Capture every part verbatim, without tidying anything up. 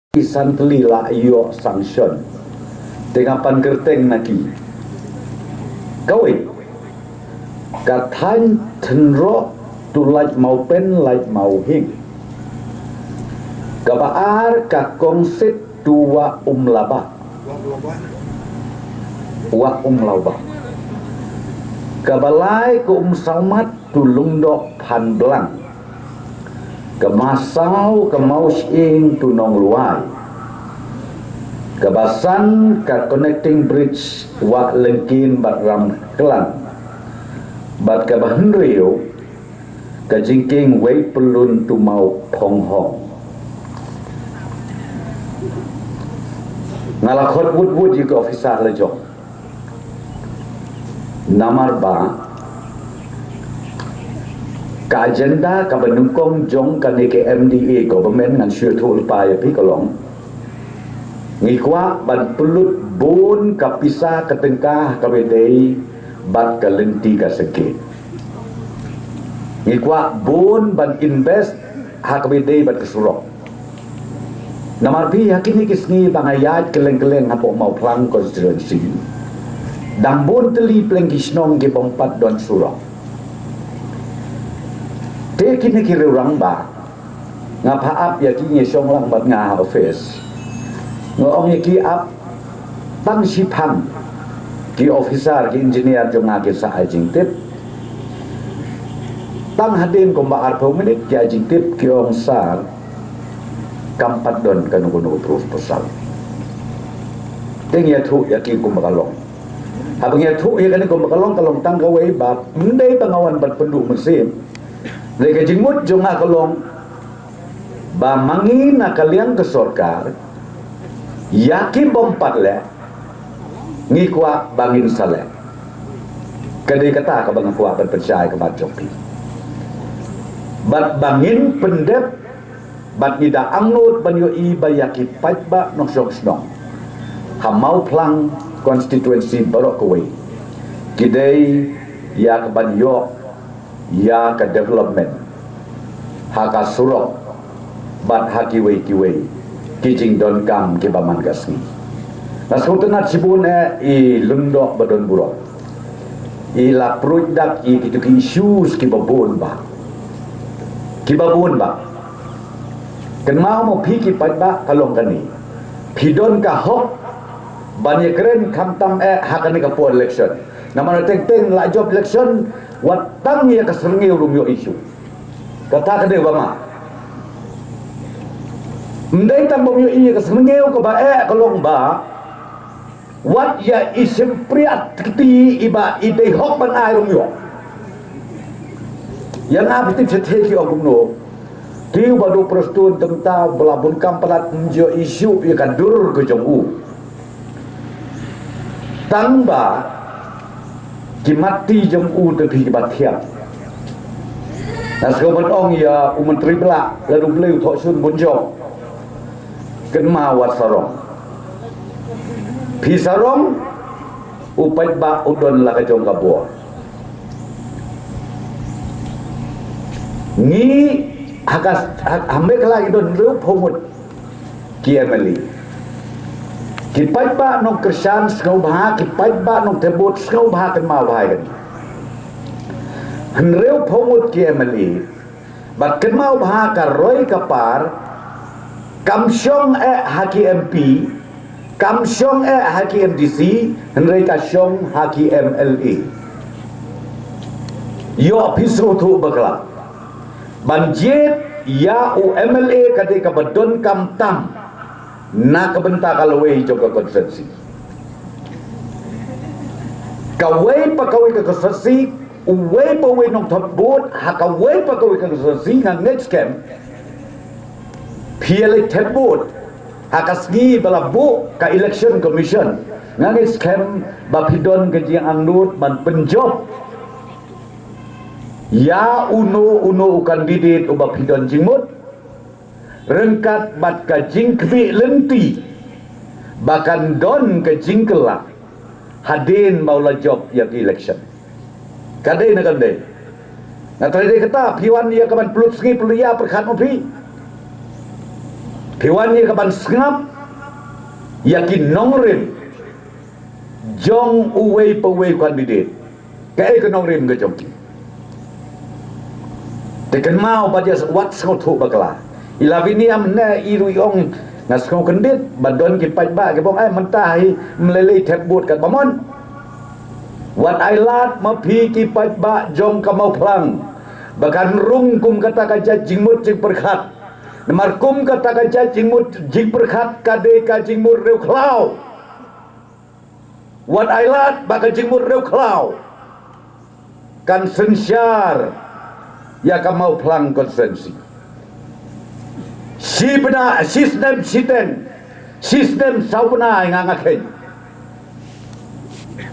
Ki san tylli la ïoh sanction. Te nga pan kyrteng na ki. Kawei, ka thaiñ Tynroh to Laitumkhrah, Laitumkhrah. Kaba ar, ka Kongsit to Wah Umlaba. Wah Umlaba. Kaba lai, ka Umsawmat to Lyngdoh Phanblang. Kaba saw, ka Mawshyieng to Nonglwai. Kaba san, ka connecting bridge Wah Lyngkien bad Ramklang. Bad kaba hynriew, ka jingkieng Wei Pyllun to Mawphonghong. Nga la khot wut wut ïa ki officer la jong. Namar ba ka agenda kaba nyngkong jong kane ka M D A government, ngan shu ïathuh lypa ïa phi, ka long, ngi kwah ban pynlut bun ka pisa ka tyngka ha kaba ïadei bad ka lynti ka syrngiew. Ngi kwah bun ban invest ha kaba ïadei bad ka surok. Namar phi, ha kine ki sngi ba nga ïaid kylleng kylleng hapoh Mawphlang constituency, dang bun tylli pleng ki shnong ki bym pat don surok. Te kine ki rangbah, nga phah ap ïa ki, ngi shong lang bad nga ha office. Nga ong ïa ki, ap tang shiphang ki officer, ki engineer jong nga ki sa ai jingtip. Tang hadien kumba arphew minit ki ai jingtip, ki ong, sir, kam pat don kano kano ka proposal. Te ngi ïathuh ïa ki kumba ka long. Haba ngi ïathuh ïa kane kumba ka long, ka long tang kawei ba, ym dei ba nga wan ban pynduh mynsiem. Hynrei ka jingmut jong nga ka long ba ma ngi na ka liang ka sorkar, ïa ki bym pat leh, ngi kwah ba ngin sa leh. Ka dei kata kaba nga kwah ban pynshai khmat jong phi. Bad ba ngin pyndep, bad ngi da angnud ban ïohi ba ïa ki paidbah nongshong shnong ha Mawphlang constituency baroh kawei, ki dei ïa kaban ïoh ïa ka development ha ka surok bad ha kiwei kiwei ki jingdonkam kiba man ka sngi. Nga sngewtynnat shibun, eh, i Lyngdoh ba don burom, i la pruid dak ïa kito ki issues kiba bun bah. Kiba bun bah. Kynmaw mo phi ki paidbah, ka long kane. Phi don ka hok ban ïakren khamtam, eh, ha kane ka por election. Namar teng teng la jop election, wat tang ïa ka syrngiew ruh ym ïohi shuh. Kata ka dei ba ma. Ym dei tang ba ym ïohi ïa ka syrngiew, kaba eh ka long ba wat ïa i shympriahti iba i dei hok ban ai ruh ym ïoh. Ïa nga phi tip shatei ki ong kumno. Te uba dei u Prestone te mynta ba la bun kam palat, ym ju ïohi shuh ïa ka dur ka jong u. Tang ba ki mat ti jong u te phi kiba thiah. Nga sngewbha ban ong ïa u Myntri Blah, lada U Blei u thoh shun bun jong, kynmaw wat sarong. Phi sarong, u paidbah u don la ka jong ka bor. Ngi ha ka, ha, ha Meghalaya ngi don hynriewphew ngut ki M L A. Ki paidbah nongkyrshan sngewbha, ki paidbah nongthep vote sngewbha, kynmaw bha ïa kane. Hynriewphew ngut ki M L A, bad kynmaw bha ka roi ka par, kam shong eh ha ki M P, kam shong eh ha ki M D C, hynrei ka shong ha ki M L A. Ïoh phi sngewthuh bakla. Ban jied ïa u M L A ka dei kaba donkam tam na ka bynta ka lawei jong ka constituency. Kawei pa kawei ka constituency, uwei pa uwei nongthep vote ha kawei pa kawei ka constituency, nga ngeit skhem phi ïa leit thep vote ha ka sngi ba la buh ka Election Commission. Nga ngeit skhem ba phi don ka jingangnud ban pynjop ïa uno uno u candidate uba phi don jingmut, ryngkat bad ka jingkhmih lynti ba kan don ka jingkylla hadien ba u la jop ïa ka election. Ka dei ne kam dei? Nga tharai dei kata, phi wan ïa ka ban pynlut sngi pynlut ïa pyrkhat mo phi. Phi wan ïa ka ban sngap ïa ki nongrim jong uwei pa uwei u candidate. Kaei ka nongrim ka jong ki? Te kynmaw ba ïa wat sngewthuh bakla. I Lavinia mynne i ruh i ong, nga sngewkyndit ba don ki paidbah ki ong, ai mynta hi ym lei lei thep vote katba mon. Wat ai lad ma phi ki paidbah jong ka Mawphlang ba kan rung kum kata ka jait jingmut jingpyrkhat. Namar kum kata ka jait jingmut jingpyrkhat ka dei ka jingmut riewkhlaw. Wat ai lad ba ka jingmut riewkhlaw kan synshar ïa ka Mawphlang constituency. Shi bnai, shi snem shiteng, shi snem saw bnai nga nga kheiñ.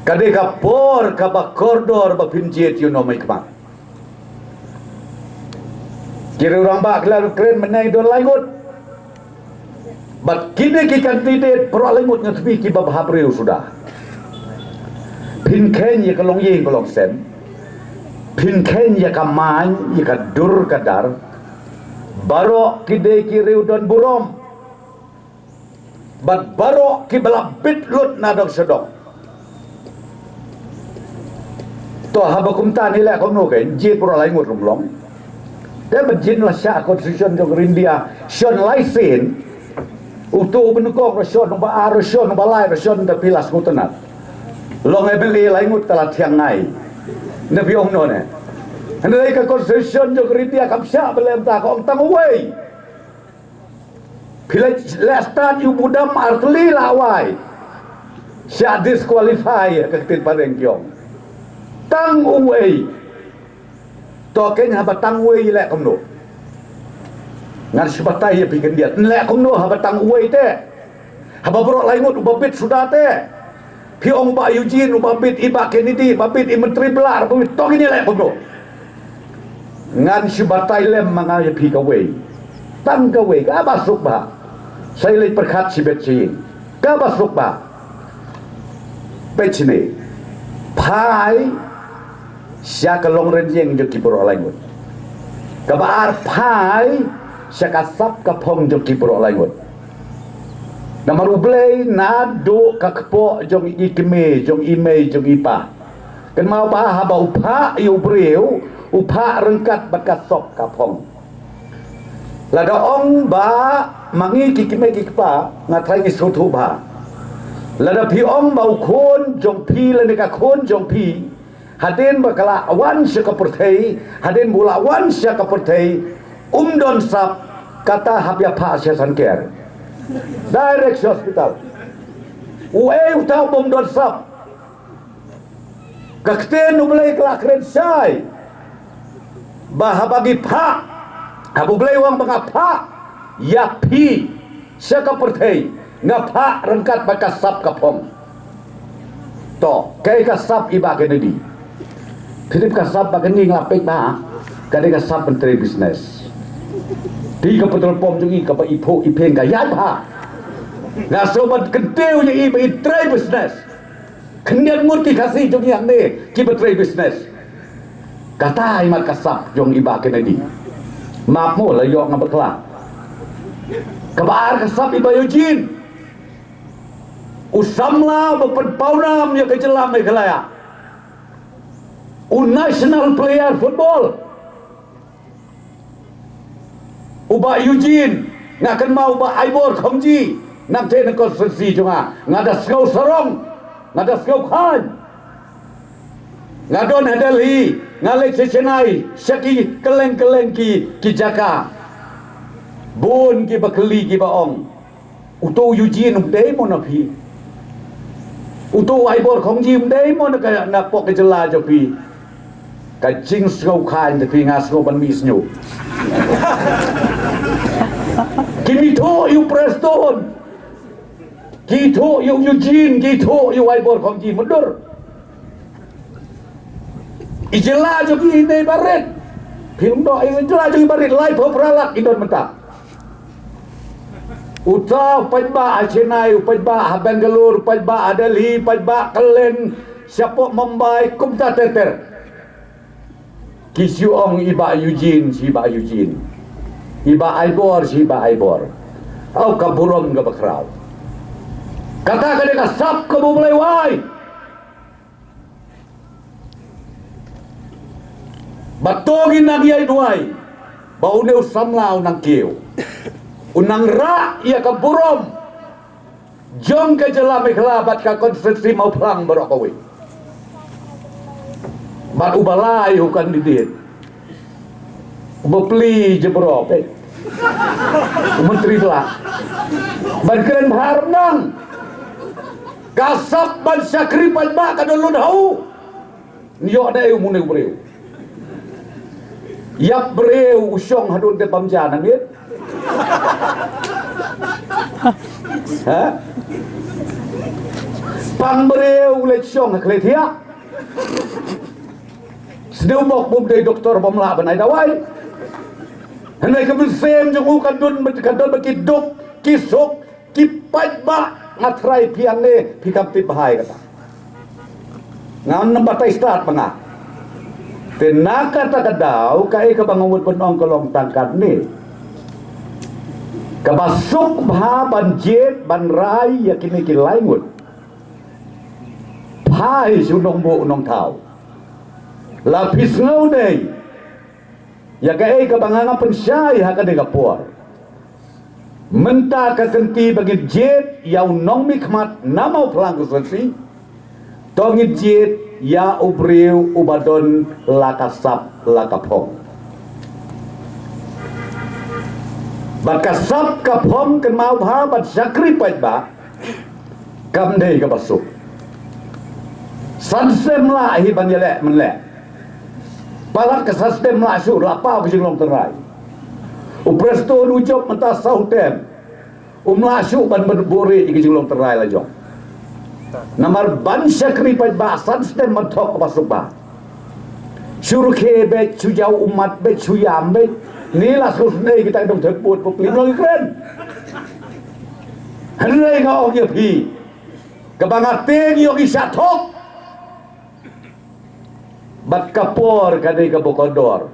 Ka dei ka por kaba kordor ba phin jied ïa u nongmihkhmat. Ki riew rangbah ki la kren mynne don lai ngut. Bad kine ki candidate baroh lai ngut nga tip kiba bha briew suda. Phin kheiñ ïa ka longïing ka longsem. Phin kheiñ ïa ka main, ïa ka dur ka dar. Baroh ki dei ki riew don burom. Bad baroh kiba la bit lut na dong sha dong. To haba kumta ngi leh kumno, ka jied baroh lai ngut ruh ym long. Te ba jied la sha constitution jong ka India shon lai sien. Uto u banyngkong ruh shon, uba ar ruh shon, uba lai ruh shon, da phi la sngewtynnat. Long MLA lai ngut te la thiang ngai. Na phi ong kumno ne? Hynrei ka constitution jong ka India kam shah ba leh kumta, ka ong tang uwei. Phi leh, leh stad ïa u budam artylli la wai. Shah disqualify ïa ka ktien phareng ki ong. Tang uwei. To kein haba tang uwei leh kumno? Ngan shu batai ïa phi khyndiat. Leh kumno haba tang uwei te? Haba baroh lai ngut uba bit suda te. Phi ong Bah Eugene uba bit, i Bah Kennedy uba bit, i Myntri Blah uba bit, to ngin ïaleh kumno? Ngan shu batai lem ma nga ïa phi kawei. Tang kawei, kaba suk bha. Sa ïaleh pyrkhat shibit shi ïing. Kaba suk bha. Peit shane. Phai sha ka longrynïeng jong ki baroh lai ngut. Kaba ar, phai sha ka sap ka phong jong ki baroh lai ngut. Namar U Blei naduh ka kpoh jong i kmie, jong i mei, jong i pa. Kynmaw ba haba u phah ïa u briew, u phah ryngkat bad ka sap ka phong. Lada ong ba ma ngi ki kmie ki kpa, nga trai ngi sngewthuh bha. Lada phi ong ba u khun jong phi lane ka khun jong phi, hadien ba ka la wan sha ka pyrthei, hadien ba u la wan sha ka pyrthei, um don sap, kata hap ïa phah sha Saiñker. Direct sha hospital. Uei uta u bym don sap? Ka ktien U Blei ka la kren shai ba haba ngi phah, haba U Blei u ong ba nga phah ïa phi sha ka pyrthei, nga phah ryngkat bad ka sap ka phong. To, kaei ka sap i Bah Kennedy? Phi tip ka sap Bah Kennedy, nga la peit bha, ka dei ka sap ban trei business. Te ka petrol pump jong i kaba i phuh i phieng ka ïaid bha. Nga sngewbha ban kyntiew ïa i ba i trei business. Khyndiat ngut ki Khasi jong ngi hangne kiba trei business. Kata i mat ka sap jong i Bah Kennedy. Map mo, la ïoh nga bakla. Kaba ar ka sap i Bah Eugene. U samla ba pynpawnam ïa ka jylla Meghalaya. U national player football. U Bah Eugene, nga kynmaw u Bah Aibor Khongji, nangta na constituency jong nga, nga da sngew sarong, nga da sngew khlaiñ. Nga don ha Delhi, nga leit sha Chennai, sha ki kylleng kylleng ki, ki jaka. Bun kiba kylli kiba ong. Uto u Eugene um dei mo na phi. Uto u Aibor Khongji um dei mo na ka, na poh ka jylla jong phi. Ka jingsngewkhlaiñ jong phi nga sngew ban mih sniew. Kim ithuh ïa u Prestone. Ki ithuh ïa u Eugene, ki ithuh ïa u Aibor Khongji, mutdur. I jylla jong ngi i barit. Phi ong dei i jylla jong ngi barit, laiphew phra lak i don mynta. Uta u paidbah ha Chennai, u paidbah ha Bangalore, u paidbah ha Delhi, u paidbah kylleng shapoh Mumbai, kumta ter ter. Ki shu ong i Bah Eugene, shi Bah Eugene. I Bah Aibor, shi Bah Aibor. Au ka burom kaba khraw. Kata ka dei ka sap kaba U Blei u ai. Bad to ngin nang ïai duwai ba une u samla u nang kiew, u nang rah ïa ka burom jong ka jylla Meghalaya bad ka konstituensi Mawphlang baroh kawei. Bad uba lai u kandidet, uba plie jubor, eh, u myntri ba la ban kren bha. Nang ka sap ban shakri paidbah ka don lut ha u. Ïoh da u mune u briew. Ïap briew u shong haduh te pam jan amit. Ha? Pang briew u leit shong ha khlei thiah. Sdeu bok bum dei doktor bym lah ban ai dawai. Hynrei ka mynsiem jong u ka don, ka don ba ki duk ki suk. Ki paidbah, nga trai phi hangne phi kam tip bha ïa kata. Ngam nang batai stad ma nga. Te na kata ka daw kaei kaba nga mut ban ong ka long tang katne. Kaba suk bha ban jied ban rai ïa kine ki lai ngut. Phai sha u nongbuh u nongthaw. La phi sngew dei ïa kaei kaba nga nga pynshai ha kane ka por. Mynta ka kynti ba ngin jied ïa u nongmihkhmat na Mawphlang konstituensi, to ngin jied ïa u briew uba don la ka sap la ka phong. Bad ka sap ka phong kynmaw bha bad shakri paidbah. Kam dei kaba suk. San snem lah hi ban ïaleh mynleh. Palat ka san snem lah shuh, la paw ka jinglong tynrai. U Prestone u jop mynta saw term. Um lah shuh ban, ban buhrieh ïa ka jinglong tynrai la jong. Namar ban shakri paidbah san snem ban thok kaba suk bha. Shu rkhie beit, shu jaw ummat beit, shu ïam beit. Ni la shu snei kita ki nongthep vote bapli, ym long ki kren. Hynrei nga ong ïa phi, kaba nga tieng ïoh ki shah thok. Bad ka por ka dei kaba kordor.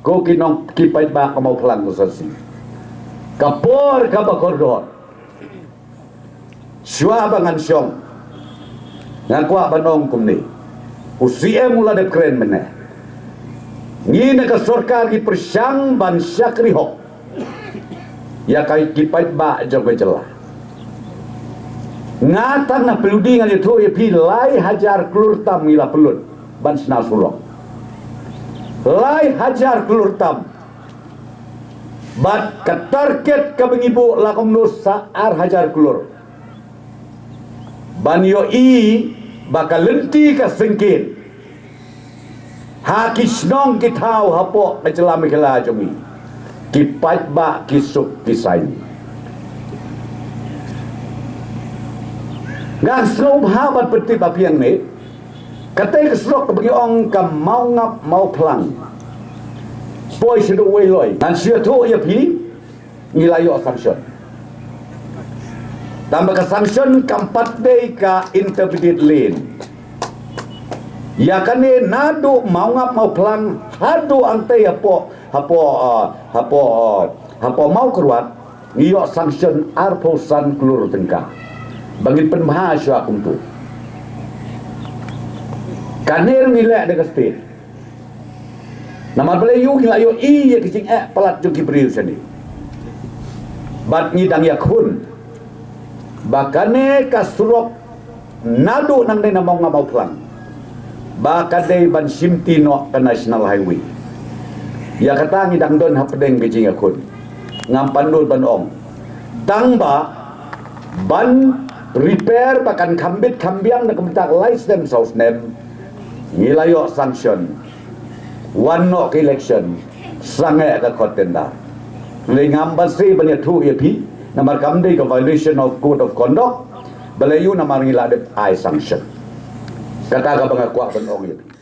Ko ki nong ki paidbah ka Mawphlang konstituensi, ka por kaba kordor. Shuwa ba ngan shong, nga kwah ban ong kumne. U C M u la dep kren mynne. Ngi na ka sorkar ngi pyrshang ban shakri hok ïa ka ki paidbah jong ka jylla. Nga tang na pynlong ngan ïathuh ïa phi, lai hajar klur tam ngi la pynlut ban shna surok. Lai hajar klur tam. Bad ka target kaba ngi buh la kumno sa ar hajar klur. Ban ïohi ba ka lynti ka syngkien ha ki shnong ki thaw hapoh ka jylla Meghalaya jong ngi, ki paidbah ki suk ki saiñ. Nga sngewbha ban pyntip ba phi hangne, kata ka surok kaba ngi ong ka Mawngap Mawphlang, poi shaduh Weiloi, ngan shu ïathuh ïa phi. Ngi la ïoh sanction. Tangba ka sanction kam pat dei ka intermediate lane. Ïa kane naduh Mawngap Mawphlang haduh hangtei hapoh, hapoh, ah, hapoh, ah, hapoh Mawkyrwat, ngi ïoh sanction arphew san klur tyngka. Ba ngin pynbha shuwa kumto. Kane ngi leh da ka state. Namar balei, ïoh ngi la ïohi ïa ki jingeh palat jong ki briew shane. Bad ngi dang ïakhun ba kane ka surok naduh nangne na Mawngap Mawphlang ba ka dei ban shimti noh ka National Highway. Ïa kata ngi dang don hapdeng ka jingïakhun. Ngam pat nud ban ong. Tangba ban repair ba kan kham bit kham biang na ka bynta ka lai snem saw snem. Ngi la ïoh sanction. Wan noh ka election, sangeh ka khot tender. Ngi ngam ban shu ban ïathuh ïa phi, namar kam dei ka violation of code of conduct. Balei, ïoh namar ngi la dep ai sanction. Kata kaba nga kwah ban ong ïa phi.